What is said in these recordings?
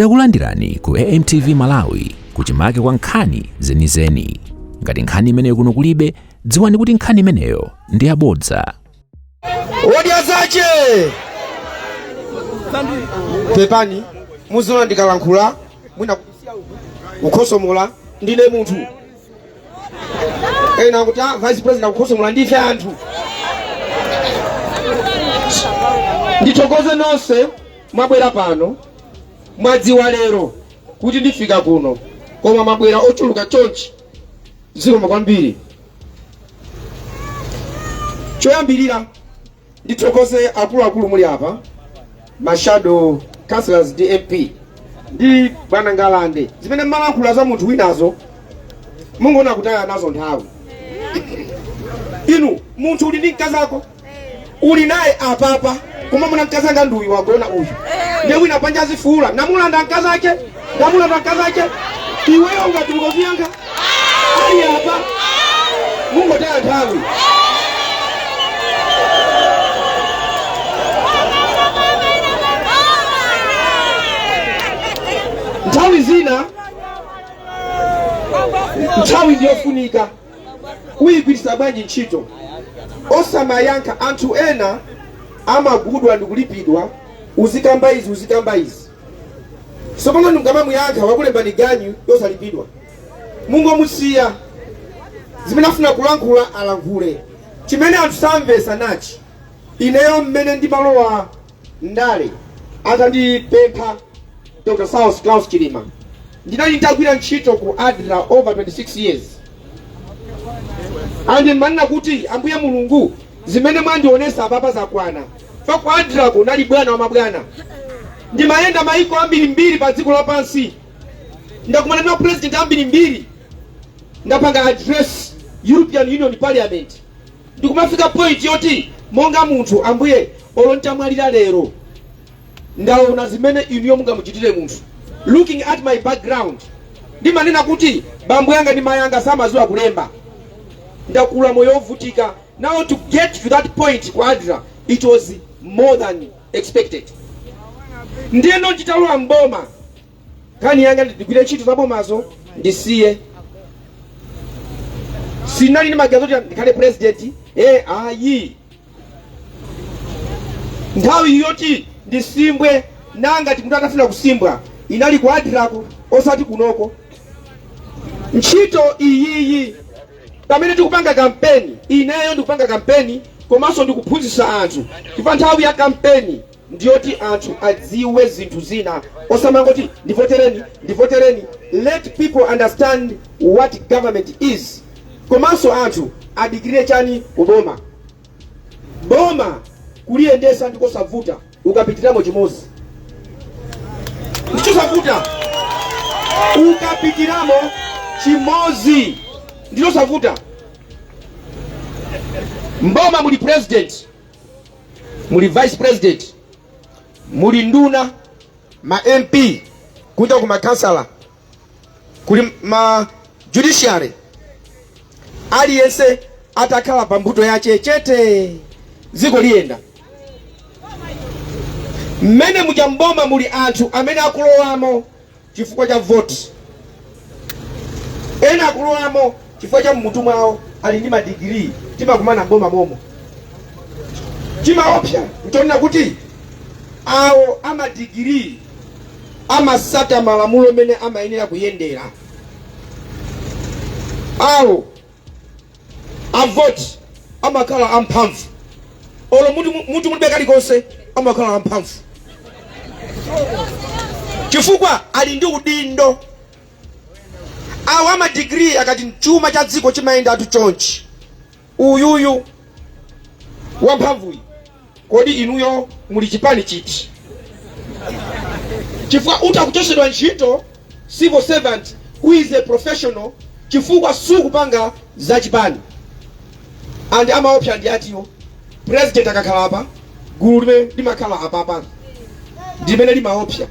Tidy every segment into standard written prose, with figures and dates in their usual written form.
Takulandirani ku AMTV Malawi kuchimake kwa nkhani zenizeni. Ngati nkhani imeneyo kuno kulibe, dziwani kuti nkhani imeneyo ndi yabodza. Odya zache pepani, muziona ndikalankhula mwina kukhosomola, ndine munthu. Ena akuti, "Ah, vice president akukhosomola." Ndife anthu. Ndithokoze nonse mwabwera pano. Mwadziwa lero kuti ndifika kuno, koma mwabwera ochuluka chonchi, zikomo kwambiri. Choyambirira ndithokoze akuluakulu muli apa, ma shadow councillors ndi MP ndi bwana Ngalande. Zimene mmalankhula za munthu winazo, mungoona kutaya nazo nthawi. Inu, munthu uli ndi mkazako, uli naye apapa, koma muna mkazanga ndi uyu wagona uyu, ndiye wina panja azifuula, "Namulanda mkazake, ndamulanda mkazake." Iweyo ngati ukoziyankha ali apa, mungotaya nthawi. Nthawi zina nthawi ndiyofunika, uyigwiritsa bwanji ntchito? Osamayankha anthu ena amagudwa ndi kulipidwa, "Uzikamba izi, uzikamba izi." Sopano mukamamuyankha, wakulembani ganyu yosalipidwa. Mungomusiya, zimene afuna kulankhula alankhule. Chimene anthu samvesa nachi: ineyo mmene ndimalowa ndale, atandipempha Dr Saulos Klaus Chilima, ndinali nditagwira ntchito ku ADRA over 26 years, and ndimanena kuti, "Ambuye Mulungu, zimene mwandionesa apapa zakwana." Fa ku ADRA kunali bwana wa mabwana, ndimayenda maiko ambirimbiri pa dziko lapansi, ndakumana ndi mapresident ambirimbiri, ndapanga address European Union Parliament. Ndikumafika point yoti monga munthu, "Ambuye, olo ntamwalira lero, ndaona zimene inuyo mungamuchitire munthu." Looking at my background, ndimanena kuti bambo yanga ndi mayi anga samadziwa kulemba, ndakula moyo wovutika. Now to get to that point ku ADRA, it was more than expected. Ndiyeno nditalowa mboma, nkhani yanga ndigwire ntchito za bomazo, ndisiye. Sinali ndi maganizo kuti ndikhale president, ayi. Nthawi yoti ndisimbwe, nangati munthu atafuna kusimbwa, inali ku ADRAko, osati kunoko. Ntchito iyiyi, pamene tikupanga kampeni, ineyo ndikupanga kampeni komanso ndikuphunzitsa anthu, chifukwa nthawi ya kampeni ndiyoti anthu adziwe zinthu zina, osamangoti "Ndivotereni, ndivotereni." Let people understand what government is, komanso anthu adikirire chani kuboma. Boma kuliyendesa ndikosavuta ukapitiramo chimozi, ndichosavuta ukapitiramo chimozi, ndichosavuta. Mboma muli president, muli vice president, muli nduna, ma MP, kunja ku makansala, kuli ma judiciary. Aliyense atakhala pa mbuto yache chete, dziko liyenda. Mmene muja mboma muli anthu amene akulowamo chifukwa cha voti, ena akulowamo chifukwa cha mmutu mwawo, ali ndi madigiri. Timakumana mboma momo. Chimaopsa nchonena kuti awo amadigiri amasata malamulo mene amayenera kuyendera, awo avoti amakhala amphamvu. Olo mutu mulibe kalikonse, amakhala amphamvu chifukwa ali ndi udindo. Awo amadigiri akati chuma cha dziko chimayenda atu chonchi, uyuyu wamphamvuyi, "Kodi inuyo muli chipani chiti?" Chifukwa utakuchosedwa ntchito, civil servant who is a professional, chifukwa sukupanga za chipani. And amaopsa ndi atiwo president akakhala apa, gulu limene limakhala apapa ndimene limaopsa.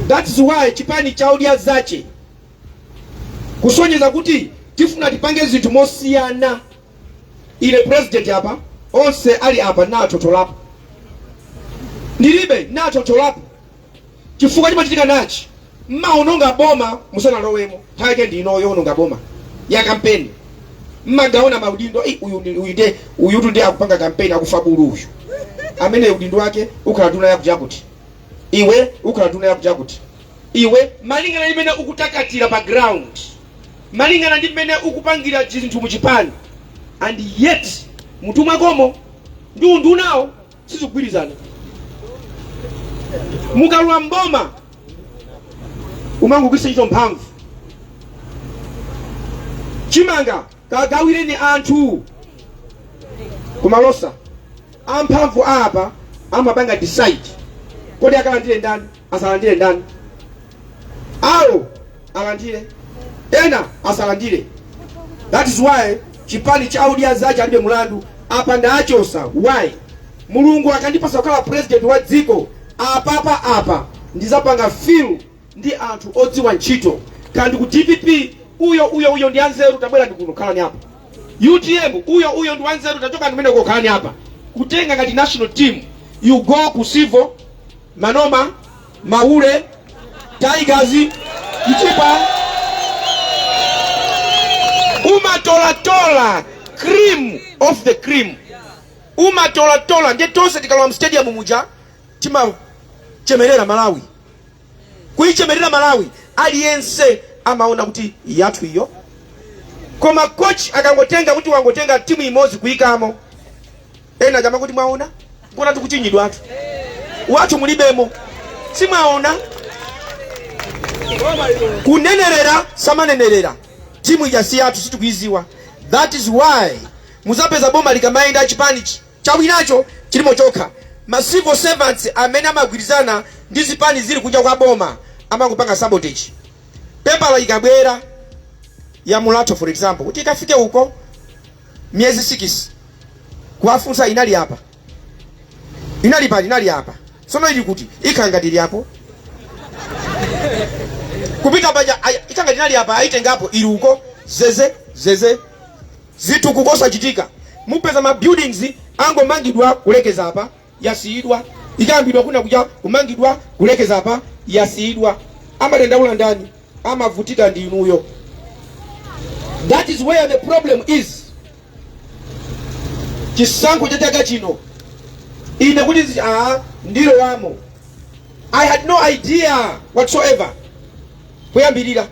That's why chipani cha Odya Zache, kusonyeza kuti tifuna tipange zinthu mosiyana. Ine president apa, onse ali apa natotolapo, ndilibe natotolapo. Chifukwa chimachitika nachi, mmaononga boma musanalowemo. Nthawi yake ndi ino yoononga boma ya kampeni. Mmagawana maudindo. "Ei, uyu uyu ndiye uyutu ndiye akupanga kampeni, akufa bulu uyu. Amene udindo wake ukhala nduna yakuti yakuti, iwe ukhala nduna yakuti yakuti, iwe," malingana ndi mmene ukutakatira pa ground, malingana ndi mmene ukupangira chinthu muchipani. And yet mutu mwakomo ndi undunawo sizikugwirizana. Mukalowa mboma, umangogwiritsa ntchito mphamvu. Chimanga kagawireni anthu kumalosa. Amphamvu apa amapanga decide, kodi akalandire ndani, asalandire ndani? Awo alandire, ena asalandire. That is why chipani cha Odya Zake Alibe Mulandu apa ndachosa. Why? Mulungu akandipasa kukhala president wa dziko, apapa apa ndizapanga fill ndi anthu odziwa ntchito. Kandi ku DPP, uyo, uyo, uyo ndi anzeru, tabwera ndikuno, khalani apa. UTM, uyo, uyo ndi wanzeru, tachoka ndimeneko, khalani apa. Kutenga ngati national team, you go ku Civo, Manoma, Maule, Tigers, Mchipa, umatolatola cream of the cream, umatolatola. Ndiye tonse tikalowa m'stadium muja, timachemerera Malawi. Kuichemerera Malawi, aliyense amaona kuti yathu iyo. Koma coach akangotenga kuti wangotenga timu imodzi kuyikamo, ena chama kuti, "Mwaona, nkona tikuchinyidwatu, wathu mulibemo, simwaona?" Kunenerera samanenerera, timu ija si yathu, sitikuiziwa. That is why muzapeza boma likamayenda, chipani chawinacho chilimo chokha. Ma civil servants amene amagwirizana ndi zipani zili kunja kwa boma amangopanga sabotage. Pepala ikabwera ya Mulatho, for example, kuti ikafike uko miyezi 6, kuwafunsa, "Inali apa, inali pali, inali apa, sono ili kuti?" Ikhala ngati ili apo, kupita paja, ikhala ngati inali apa, ayitengapo, ili uko, zeze zeze. Zinthu kukosachitika. Mupeza ma buildings angomangidwa kulekeza apa, yasiyidwa. Ikayambidwa kuna kuja, kumangidwa kulekeza apa, yasiyidwa. Amadandaula ndani? Amavutika ndi inuyo. That is where the problem is. Chisankho cha chaka chino, ine kuti ndilowamo, I had no idea whatsoever kuyambirira.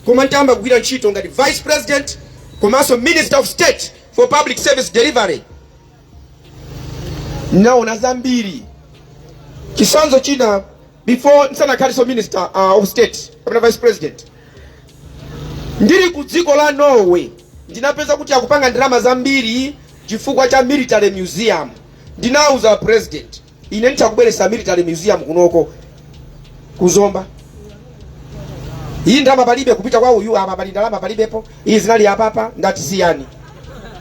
Koma ntayamba kugwira ntchito ngati vice president komanso Minister of State for Public Service Delivery, naona zambiri. Chisanzo china, before ndisanakhaliso Minister of State kapena vice president, ndili ku dziko la Norway, ndinapeza kuti akupanga ndalama zambiri chifukwa cha military museum. Ndinauza president, "Ine nditakubweretsa military museum kunoko kuzomba. Iyi ndalama palibe, kupita kwa uyu apa pali ndalama palibepo, iyi zinali apapa." Ngati siyani,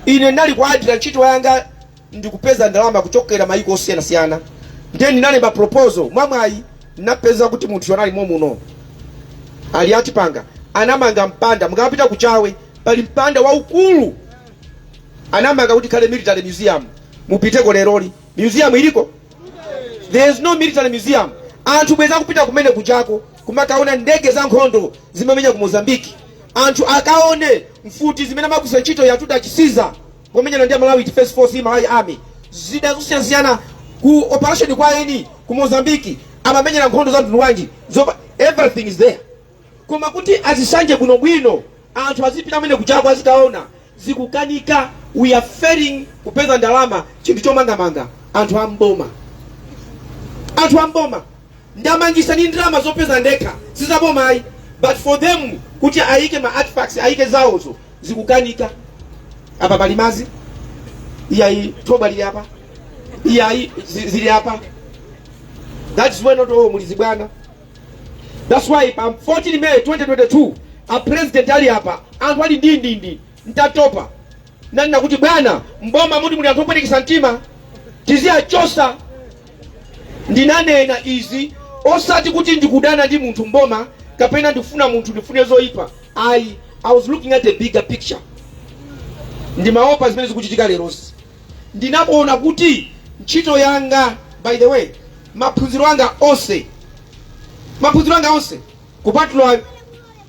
ine ndinali kuadira ntchito yanga ndikupeza ndalama kuchokera maiko osiyanasiyana. Ndiye ndinalemba proposal. Mwamwayi ndinapeza kuti munthu analimo muno, ali atipanga, anamanga mpanda. Mukapita kuchawe, pali mpanda waukulu anamanga kuti khale military museum. Mupiteko leroli, museum iliko? There is no military museum. Anthu bweza kupita kumene kuchako kumakaona ndege za nkhondo zimamenya ku Mozambiki, anthu akaone mfuti zimene amagwisa ntchito yatuta chisiza pomenyana ndi Malawi Defense Force, Malawi Army, zida zosiyanasiyana ku operation kwa eni ku Mozambiki, amamenyera nkhondo za mtundu wanji. Everything is there, koma kuti azisanje bwinobwino, anthu azipita amene kuchako azikaona, zikukanika. We are failing kupeza ndalama chinthu chomangamanga. Anthu amboma, anthu amboma, ndamangisa ni ndalama zopeza ndekha, sizaboma ayi, but for them kuti ayike ma artifacts, ayike zawozo, zikukanika. Apa pali mazi, iyayi, thoba lili apa, iyayi, zili apa. That's why not all mulizi bwana. That's why pa 14 May 2022, a president ali apa, anthu ali ndindindi, ntatopa, nanena kuti, "Bwana, mboma muti muli anthu opwetekesa mtima, tiziyachosa." Ndinanena izi osati kuti ndikudana ndi munthu mboma kapena ndifuna munthu ndifune zoyipa, ayi. I was looking at a bigger picture. Ndimaopa zimene zikuchitika lerosi. Ndinaona kuti ntchito yanga, by the way, maphunziro anga onse Maphunziro anga onse, kupatula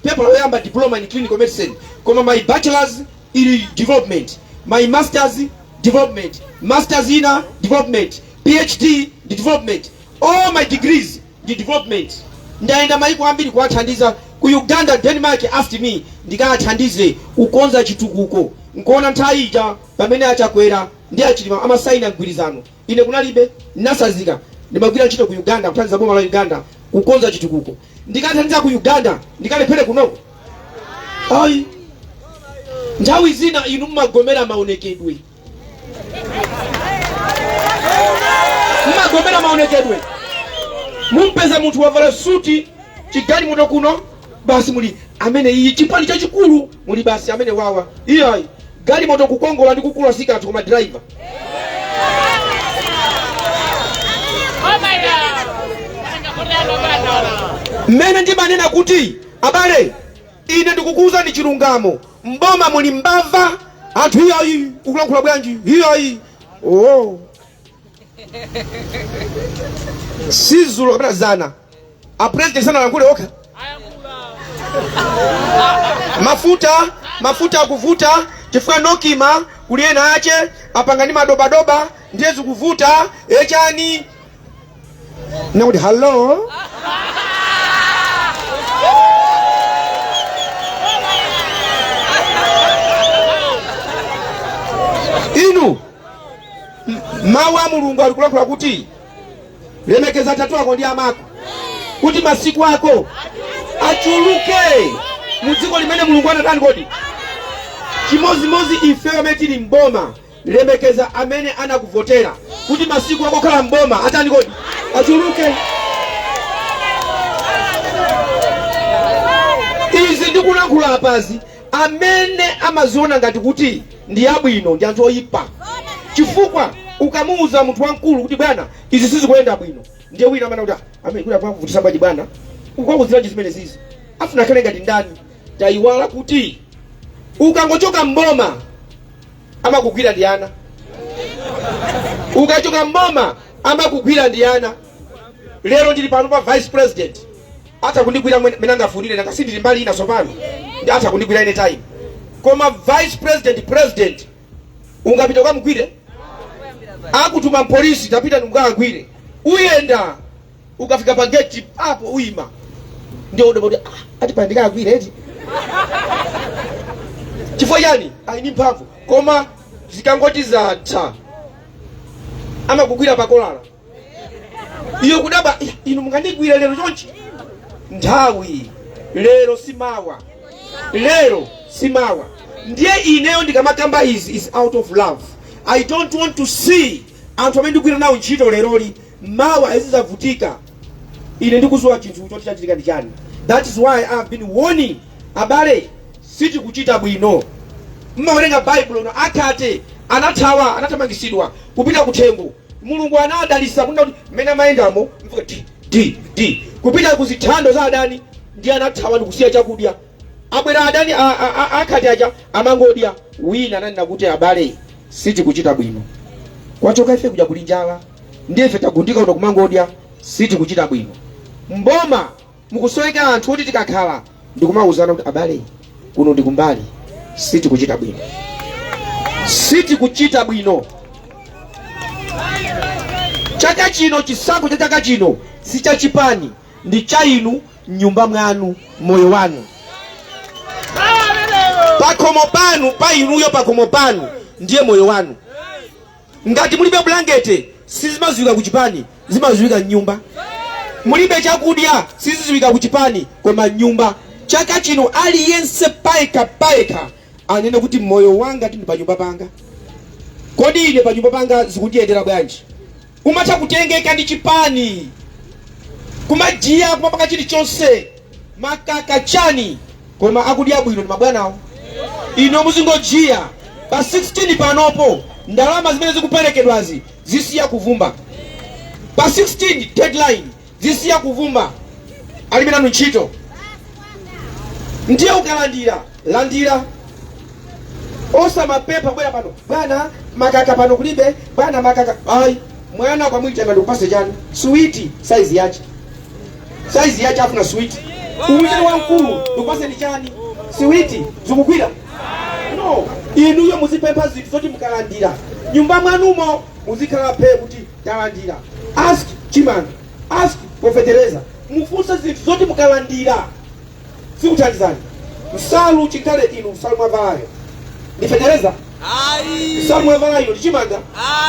paper loyamba, diploma in clinical medicine, koma my bachelors ili development, my masters development, masters ina development, PhD ndi development, all my degrees ndi development. Ndayenda maiko ambiri kuwathandiza. Ku Uganda, Denmark asked me ndikathandize kukonza chitukuko. Nkuona nthawi ija pamene aChakwera ndi aChilima amasaina mgwirizano, ine kunalibe, nasazika, ndimagwira ntchito ku Uganda kuthandiza boma la Uganda kukonza chitukuko. Ndikathandiza ku Uganda, ndikalephere kunoko? Ayi. Nthawi zina inu mmagomera maonekedwe, mmagomera maonekedwe. Mumpeza munthu wavala suti, chigalimoto kuno, basi muli amene iyi chipani chachikulu, muli basi amene wawa. Iyayi, galimoto kukongola ndi kukula sikanthu, koma driver. Mmene ndimanena kuti, abale, ine ndikukuwuzani chilungamo, mboma muli mbava. Anthu, iyayi, ukulankhula bwanji? Iyayi, oh. Sizulo kapena zana a president sanalankhule okha. Mafuta akuvuta chifukwa NOCMA kuli ena ache apanga ndi madobadoba, ndiye zikuvuta echani. Nakuti hello, inu mawu a Mulungu ali kulankhula kuti lemekeza atate ako ndi amako kuti masiku ako achuluke mu dziko limene Mulungu anatani kodi. Chimozimozi ife amene tili mboma, lemekeza amene anakuvotera kuti masiku ako okhala mboma atani kodi? Achuluke. Izi ndikulankhula apazi, amene amaziona ngati kuti ndi abwino ndi anthu oyipa, chifukwa ukamuuza munthu wamkulu kuti bwana, izi sizikuyenda bwino, ndiye wina amene kuti, "Ah, amene kuti akuvutisa bwanji bwana, ukwakuziranji zimene zizi?" Afuna akhale ngati ndani? Tayiwala kuti ukangochoka mboma amakugwira ndi ana. Ukachoka mboma amakugwira ndi ana. Lero ndili pano pa vice president, atha kundigwira mene angafunire, nanga sindili mbali ina tsopano, ndi atha kundigwira anytime. Koma vice president, president, ungapita ukamugwire? Akutuma mpolisi, tapita ndikukagwire. Uyenda, ukafika pa gate apo uyima, ndio udaba kuti, ah, ati pa ndikagwire eti. Chifukwa chani? Ali ndi mphamvu. Koma zikangoti zatha, amakugwira pakolala. Iyo kudaba, inu mungandigwire lero chonchi? Nthawi lero simawa, lero simawa. Ndiye ineyo ndikamakamba izi is out of love. I don't want to see anthu amene ndigwira nawo ntchito leroli, mawa azidzavutika ine ndikuziwa chinthu choti chachitika ndi chani. That is why I have been warning, abale, sitikuchita bwino. Mmawerenga Baibulo no, akhate anathawa, anathamangisidwa kupita kuthengo. Mulungu anadalisa kunena kuti mmene amayendamo mvuka d d d kupita ku zithando za adani, ndi anathawa ndikusiya chakudya. Abwera adani, akhate aja amangodya. Wina ananena kuti, abale, sitikuchita bwino, kwachoka ife kuja kuli njala, ndiye ife tagundika kuno kumangodya, sitikuchita bwino. Mboma mukusoweka anthu oti tikakhala ndikumauzana kuti, abale, kuno ndi kumbali, sitikuchita bwino, sitikuchita bwino. Chaka chino, chisankho cha chaka chino si chachipani, ndi cha inu, mnyumba mwanu, moyo wanu, pakhomo panu, pa inuyo pakhomo panu, ndiye moyo wanu. Ngati mulibe bulangete, sizimaziwika kuchipani, zimaziwika mnyumba. Mulibe chakudya, siziziwika kuchipani, koma mnyumba. Chaka chino aliyense payekha payekha anene kuti moyo wanga tindi panyumba panga, kodi ine panyumba panga zikundiyendera bwanji? Umatha kutengeka ndi chipani, kumajiya, kumapanga chilichonse, makaka chani, koma akudya bwino ndi mabwanawo, ino muzingojiya. Pa 16 panopo ndalama zimene zikuperekedwazi zisiya kuvumba. Pa 16 deadline zisiya kuvumba, alibe nanu ntchito. Ndiye ukalandira, landira, osamapepa bwera pano, bwana, makaka pano kulibe, bwana, makaka ayi. Mwana ukamuyitana, ndikupase chani? Suwiti saizi yache. Saizi yache afuna switi. Uyu wamkulu ndikupaseni chani? Siwiti zikugwira? No, inuyo muzipempha zinthu zoti mukalandira nyumba mwanumo muzikhala phe kuti talandira. Ask chimanga, ask for fetereza, mufunse zinthu zoti mukalandira sikuthandizani. Nsalu chikhale inu, nsalu mwavalayo ndi fetereza? Ayi. Nsalu mwavalayo ndi chimanga?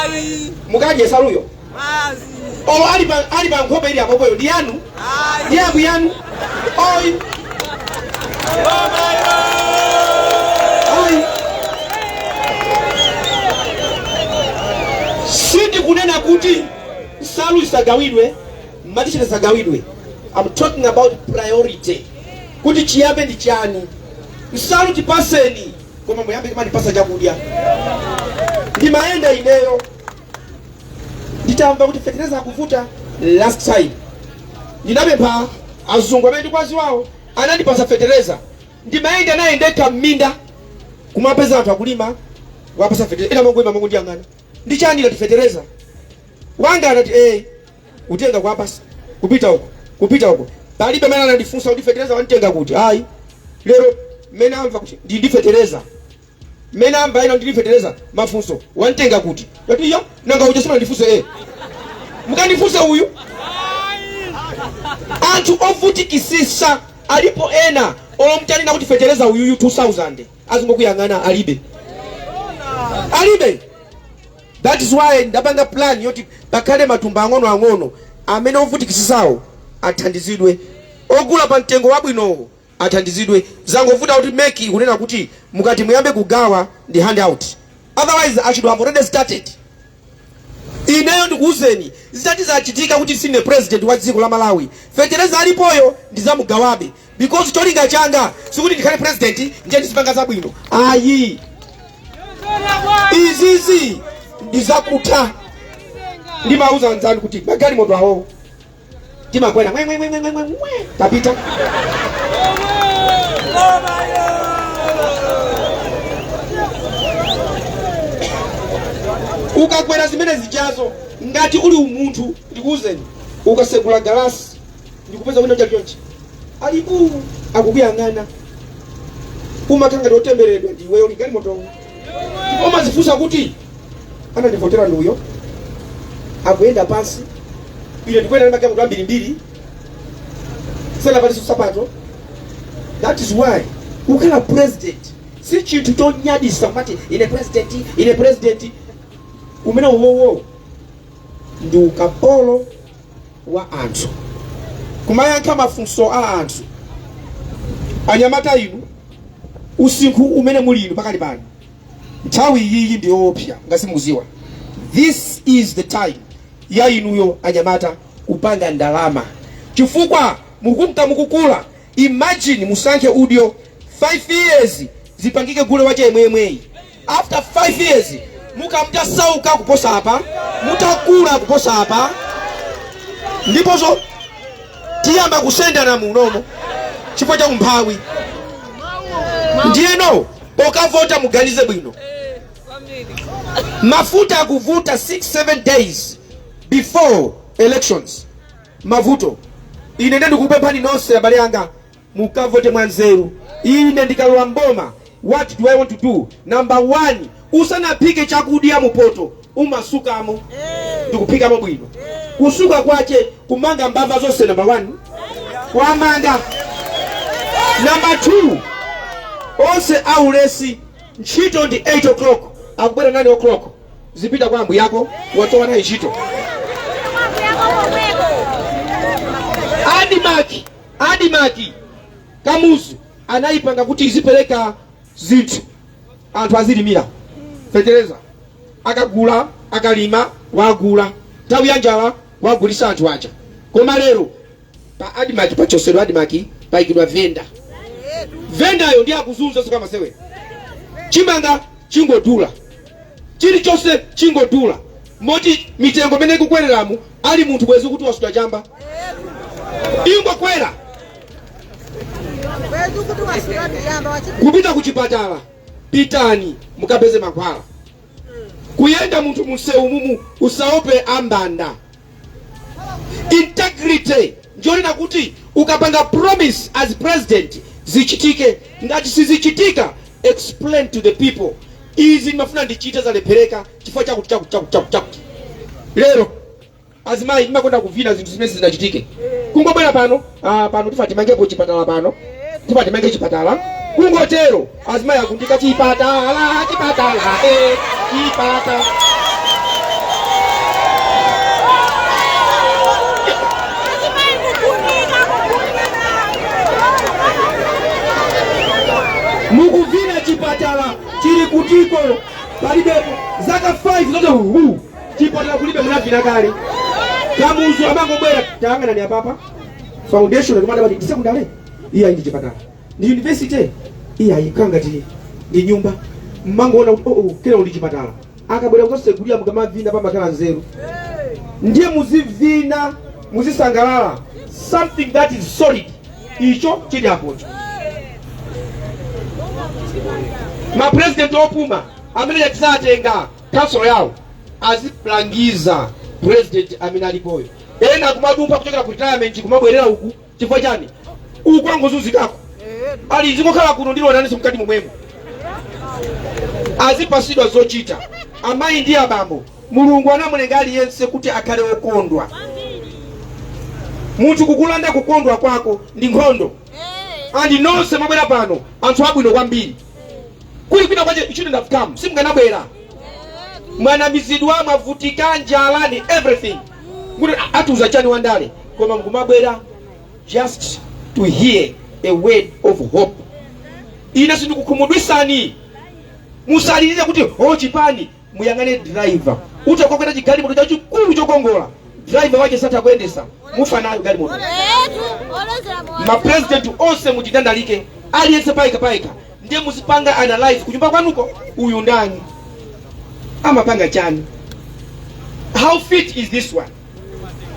Ayi. Mukadye nsaluyo? Mazi. Olo ali pa nkhope ili apopoyo ndi yanu? Ayi. Ndi yabu yanu? Oyi, ayi, sindikunena kuti nsalu isagawidwe, matisheti isagawidwe. I'm talking about priority, kuti chiyambe ndi chani. Nsalu tipaseni, koma muyambe kumandipasa chakudya. Ndimayenda ineyo, nditamva kuti fetereza akuvuta last time, ndinapempha azungu amene ndikwaziwawo, anandipasa fetereza. Ndimayenda naye ndekha m'minda, kumapeza anthu akulima, wapasa fetereza. Ena mangoima mangondiyang'ana, ndichani? Ngati fetereza wanga. Anati utenga kuwapasa, kupita uko, kupita uko, palibe amene anandifunsa kuti fetereza wanitenga kuti, ayi. Lero mmene amva kuti ndi fetereza, mmene amva ina ndili fetereza, mafunso, wanitenga kuti? Yati yo nanga uja simandifunse? Mukandifunse uyu. Anthu ovutikisisa alipo ena, olomtanena kuti fetereza uyuyu 2000, azingokuyang'ana, alibe, alibe. That is why ndapanga plan yoti pakhale matumba ang'onoang'ono amene ovutikisisawo athandizidwe, ogula pa mtengo wabwinowo athandizidwe. Zangovuta kuti MEC ikunena kuti mukati muyambe kugawa ndi handout, otherwise I should have already started. Ineyo ndikuwuzeni, zitati zachitika kuti sine president wa dziko la Malawi, fetereza alipoyo ndizamugawabe, because cholinga changa sikuti ndikhale president ndiye ndizipanga zabwino, ayi. Izizi ndizakutha. Ndimauza anzanu kuti magalimoto awo timakwera mwe mwe mwe mwe mwe mwe, tapita. Ukakwera zimene zijazo, ngati uli umunthu, ndikuwuzeni, ukasegula galasi ndikupeza wina chalichonchi alibu akukuyang'ana, umakhala ngati otembereredwa ndiweyo uli galimoto. Ndipo umazifunsa kuti anandivotera nduyo, akuyenda pansi, ine ndikuyenda ndi magalimoto ambirimbiri, sanapaliso sapato. That is why kukhala president si chinthu chonyadisa, kumati ine president, ine president. Umene uwowo ndi ukapolo wa anthu, kumayankha mafunso a anthu. Anyamata inu, usinkhu umene muli inu pakali pano, nthawi iyiyi ndi yoopsa ngasimukuziwa. This is the time ya inuyo anyamata kupanga ndalama, chifukwa mukunka mukukula. Imagine musankhe udyo, 5 years zipangike gule wache yemweyemweyi. After 5 years mukamtasauka kuposa apa, mutakula kuposa apa, ndiponso tiyamba kusendana munomo chifukwa cha umphawi. Ndiyeno pokavota muganize bwino. Mafuta akuvuta 6 7 days before elections, mavuto. Ine ndiye ndikupemphani nonse abale anga, mukavote mwanzeru. Ine ndikalowa mboma, what do I want to do? Number one, usanaphike chakudya mupoto, umasukamo ndikuphikamo bwino. Kusuka kwache kumanga mbava zonse, number one, kwamanga. Number two, onse aulesi, ntchito ndi 8 o'clock, akubwera 9 o'clock, zipita kwa ambuyako, watowa naye ntchito. ADMARC, ADMARC Kamuzu anayipanga kuti izipereka zinthu anthu azilimira, fetereza akagula, akalima wagula, nthawi ya njala wagulisa anthu aja. Koma lero pa ADMARC pachosedwa ADMARC, payikidwa venda. Vendayo ndi akuzunza sikamasewera. Chimanga chingodula, chilichonse chingodula, moti mitengo imene ikukwereramu, ali munthu bwezi kuti wasuta chamba, ingokwera. Kupita kuchipatala, pitani mukapeze mankhwala. Kuyenda munthu munsewu mumu, usaope ambanda. Integrity Ndionena kuti ukapanga promise as president, zichitike. Ngati sizichitika, explain to the people: izi ndimafuna ndichite, zalephereka chifukwa chakuti, chakuti, chakuti, chakuti, chakuti. Lero azimayi timakonda kuvina zinthu zimene sizinachitike. Kungobwera pano, ah, pano tifa timangepo chipatala, pano tifa timange chipatala. Kungotero azimayi akundika chipatala, chipatala, eh, chipatala. Mukuvina chipatala chili kutiko? Palibepo. Zaka 5 zote hu chipatala kulibe, munavina kale. Kamuzu amangobwera, tayang'anani apapa, foundation akumada ndi secondary, iya ndi chipatala, ndi university, iya ikangati ndi nyumba. Mmangoona kuti oh, kera uli chipatala. Akabwera kuzasegulira, mukamavina pamakhala nzeru. Ndiye muzivina, muzisangalala something that is solid. Icho chili apocho. Mapresident opuma amene yatizatenga council yawo azilangiza president amene alipoyo. Ena kumadumpha kuchokera ku retirement kumabwerera uku. Chifukwa chani? Uku angozunzikako, ali zingokhala kuno ndilonaniso mkati momwemo. Azipasidwa zochita. Amayi ndi abambo, Mulungu anamulenga aliyense kuti akhale wokondwa. Munthu kukulanda kukondwa kwako ndi nkhondo. And nonse mwabwera pano, anthu abwino kwambiri. Kuli kwina kwache you shouldn't have come, simukanabwera. Mwanamizidwa, mwavutika, njala ni everything, kuti atiuza chani wandale? Koma mukumabwera just to hear a word of hope. Ine sindikukhumudwisani. Musalirire kuti o chipani. Muyang'ane driver. Utakwera chigalimoto chachikulu chokongola, driver wache satha kuyendesa, mufa nayo galimoto. Mapresident onse muchitandalike, aliyense paika paika, ndiye muzipanga analyze kunyumba kwanuko: uyu ndani? Amapanga chani? How fit is this one?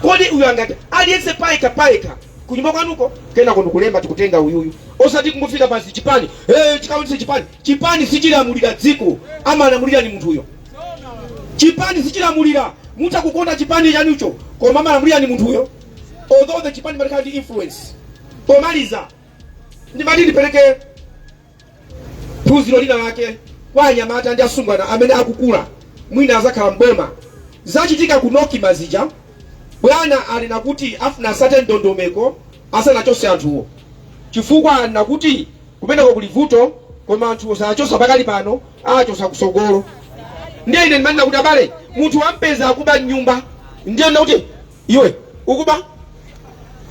Kodi uyu angati? Aliyense paika paika kunyumba kwanuko, kenako ndikulemba tikutenga uyuyu, osati kungofika pansi chipani, hey, chikawinise chipani. Chipani sichilamulira dziko, amalamulira ni munthuyo. Chipani sichilamulira. Mutakukonda chipani chanucho, koma amalamulira ni munthuyo, although the chipani malikhala ndi influence. Pomaliza, ndimati ndipereke phunziro lina lake kwa anyamata ndi asungwana amene akukula, mwina azakhala mboma. Zachitika ku NOCMA zija, bwana ali nakuti afuna asate ndondomeko asanachose anthuwo, chifukwa ali nakuti kumeneko kuli vuto, koma anthuwo sachosa pakali pano, achosa kusogolo. Ndiye ine ndimanena kuti, abale, munthu wampeza akuba mnyumba, ndiye ndakuti iwe ukuba,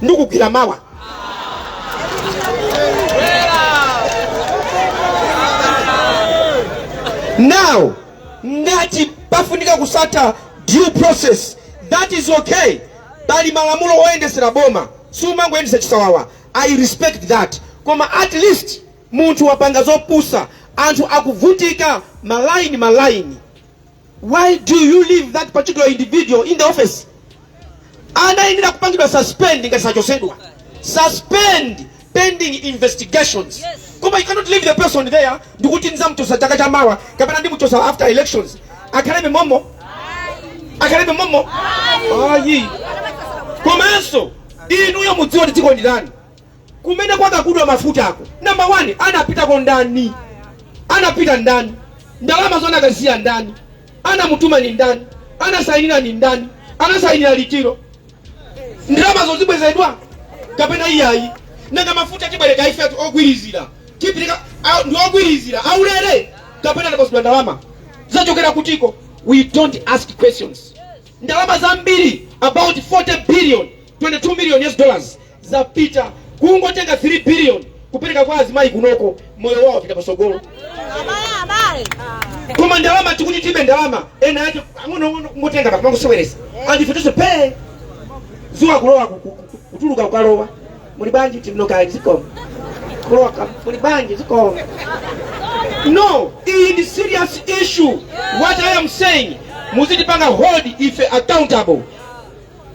ndikugwira mawa. Now ngati pafunika kusata due process, that is okay. Pali malamulo oyendesera boma, sumangoyendesa chisawawa. I respect that. Koma at least munthu wapanga zopusa, anthu akuvutika malaini malaini, why do you leave that particular individual in the office? Anayenera kupangidwa suspend ngati sachosedwa, suspend pending investigations. Koma you cannot leave the person there ndikuti ndidzamuchosa chaka chamawa kapena ndimuchosa after elections. Akhalebe momo, akhalebe momo, ayi. Komanso inuyo mudziwa kuti dziko ndi lanu. Kumene kwakakudwa mafutako, number one, anapitako ndani? Anapita ndani? Ndalama zone akazisiya ndani? Anamutuma ni ndani? Anasayinira ni ndani? Anasayinira litiro? Ndalama zozibwezedwa kapena iyayi? Nanga mafuta tibwereka ife atu ogwirizira, tipirika ndi ogwirizira aulere kapena anapasidwa ndalama? Zachokera kutiko? We don't ask questions. Ndalama zambiri, about 40 billion, 22 million US dollars zapita. Kungotenga 3 billion kupereka kwa azimayi kunoko, moyo wawo wapita pasogolo. Koma ndalama tikuti tibe ndalama, ena ati ang'onoang'ono kungotenga pakumangoseweresa, andife tonse pe zuwa kulowa kutuluka kukalowa. Muli bwanji? Tinoka zikomo. Kulowa muli bwanji? Zikomo. No, iyi ndi serious issue. What I am saying, muzitipanga hold ife accountable.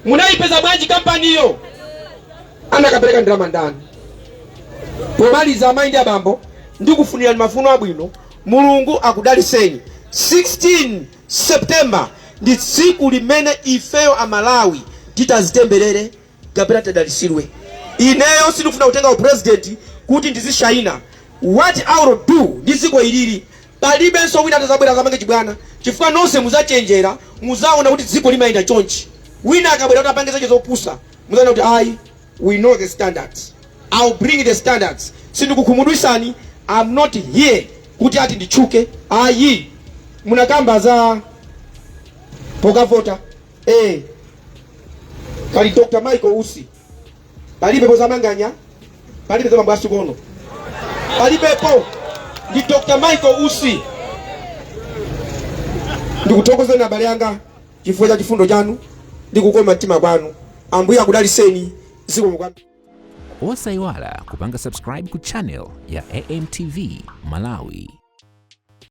Munayipeza bwanji kampaniyo? Anakapereka ndalama ndani? Pomaliza, amayi ndi abambo, ndikufunirani mafuno abwino. Mulungu akudaliseni. 16 September ndi tsiku limene ifeyo Amalawi titazitemberere. Kapena tadalisidwe. Ineyo sindikufuna kutenga upresident kuti ndizishayina. What I will do ndi dziko ilili, palibenso wina atazabwera kamange chibwana, chifukwa nonse muzachenjera, muzaona kuti dziko limayenda chonchi. Wina akabwera kuti apange zache zopusa, muzaona kuti ayi, we know the standards. I'll bring the standards. Sindikukhumudwisani. I'm not here kuti ati nditchuke, ayi. Munakamba za pokavota, pali Dr Michael Usi, palibe pozamanganya, palibe za mambo asikono, palibepo, ndi Dr Michael Usi. Ndikuthokozeni abale anga chifukwa cha chifundo chanu ndi kukoma mtima kwanu. Ambuye akudaliseni. Zikomo kwambiri. Osayiwala kupanga subscribe ku channel ya AMTV Malawi.